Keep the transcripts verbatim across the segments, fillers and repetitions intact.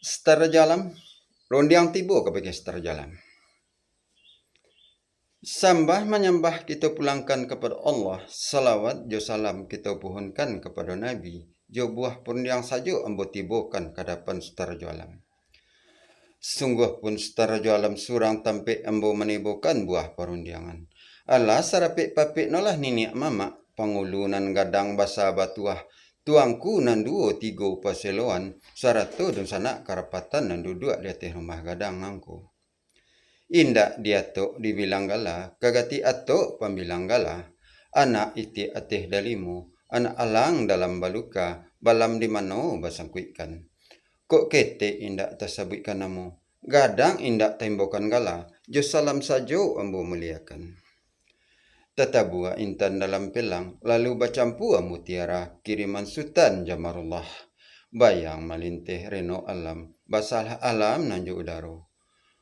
Sutara jo alam, rundiang tibo ka bagian sutara jo alam. Sambah manyambah kito pulangkan kapado Allah, salawat jo salam kito pohonkan kapado Nabi, jo buah parundiang sajo ambo tibokan ka adapan sutara jo alam. Sungguah pun sutara jo alam surang tampek ambo manibokan buah parundiangan. Alah sarapek papek nolah niniak mamak, pangulu nan gadang basa batuah, tuangku nan duo tigo paseloan, sarato dunsanak karapatan nan duduak di ateh rumah gadang nangko. Indak diatok dibilang gala, kagati atok pambilang gala, anak itiak ateh dalimo, anak alang dalam baluka, balam di mano basangkuikkan. Kok ketek indak tasabuikkan namo, gadang indak taimbokan gala, jo salam sajo ambo muliakan. Tatabuak intan dalam pelang, lalu bacampua mutiara, kiriman Sutan Jamarullah. Bayang malinteh reno alam, basalah alam nan jo udaro.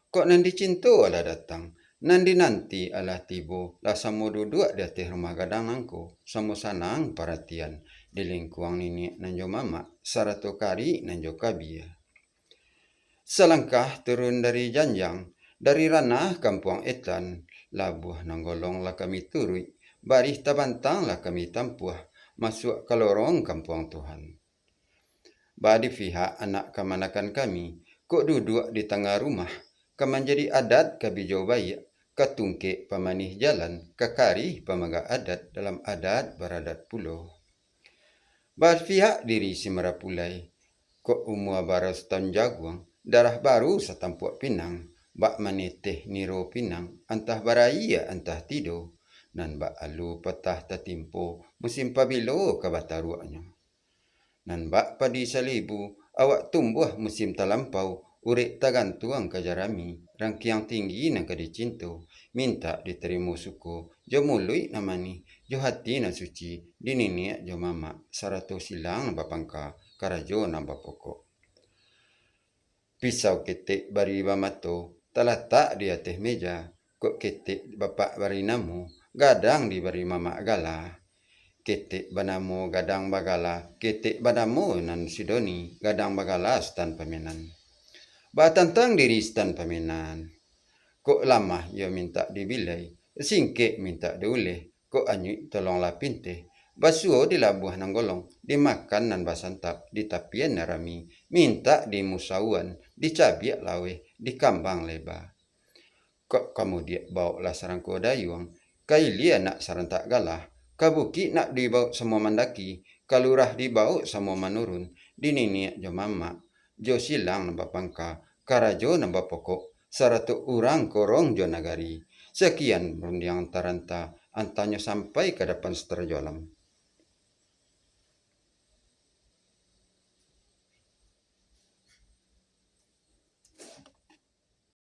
Kok nan dicinto alah datang, nan dinanti alah tibo, lah samo duduak di ateh rumah gadang nangko, samo sanang paratian, di lingkuang niniak nan jo mamak, sarato karik nan jo kabia. Salangkah turun dari janjang, dari ranah kampuang etan, labuah nan golong lah kami turuik, barih tabantang lah kami tampuah, masuak ka lorong kampuang Tuhan. Ba di pihak anak kamanakan kami, kok duduak di tangah rumah, ka manjadi adat ka bijo baiak, ka tungkek pamanih jalan, ka karih pamagak adat dalam adat baradat pulo. Ba pihak diri si marapulai, kok umua bara satahun jaguang, darah baru satampuak pinang, bak maneteh niro pinang, antah baraia antah tido, nan bak alu patah tatimpo, musim pabilo ka bataruaknyo. Nan bak padi salibu, awak tumbuah musim talampau, urek tagantuang ka jarami, rangkiang tinggi nan ka dicinto, mintak ditarimo suko, jo muluik nan manih, jo hati nan suci, di niniak jo mamak, sarato silang nan bapangka, karajo nan bapokok. Pisau ketek bari bamato, talatak di ateh meja, kok ketek bapak bari namo, gadang dibari mamak gala. Ketek banamo gadang bagala, ketek banamo nan sidoni, gadang bagala Sutan Pamenan. Batantang diri Sutan Pamenan. Kok lamah iyo mintak dibilai, singkek mintak diuleh, kok anyuik tolonglah pinteh. Basuo di labuah nan golong, dimakan nan basantap, di tapian nan rami, mintak dimusauan, dicabiak laweh, dikambang leba. Kok kamudiak baoklah sarangko dayuang, ka ilia nak sarantak galah, ka bukik nak dibaok samo mandaki, ka lurah dibaok samo manurun, di niniak jo mamak, jo silang nan bapangka, karajo nan bapokok, sarato urang korong jo nagari. Sakian rundiang taranta, antanyo sampai ka dapan sutara jo alam.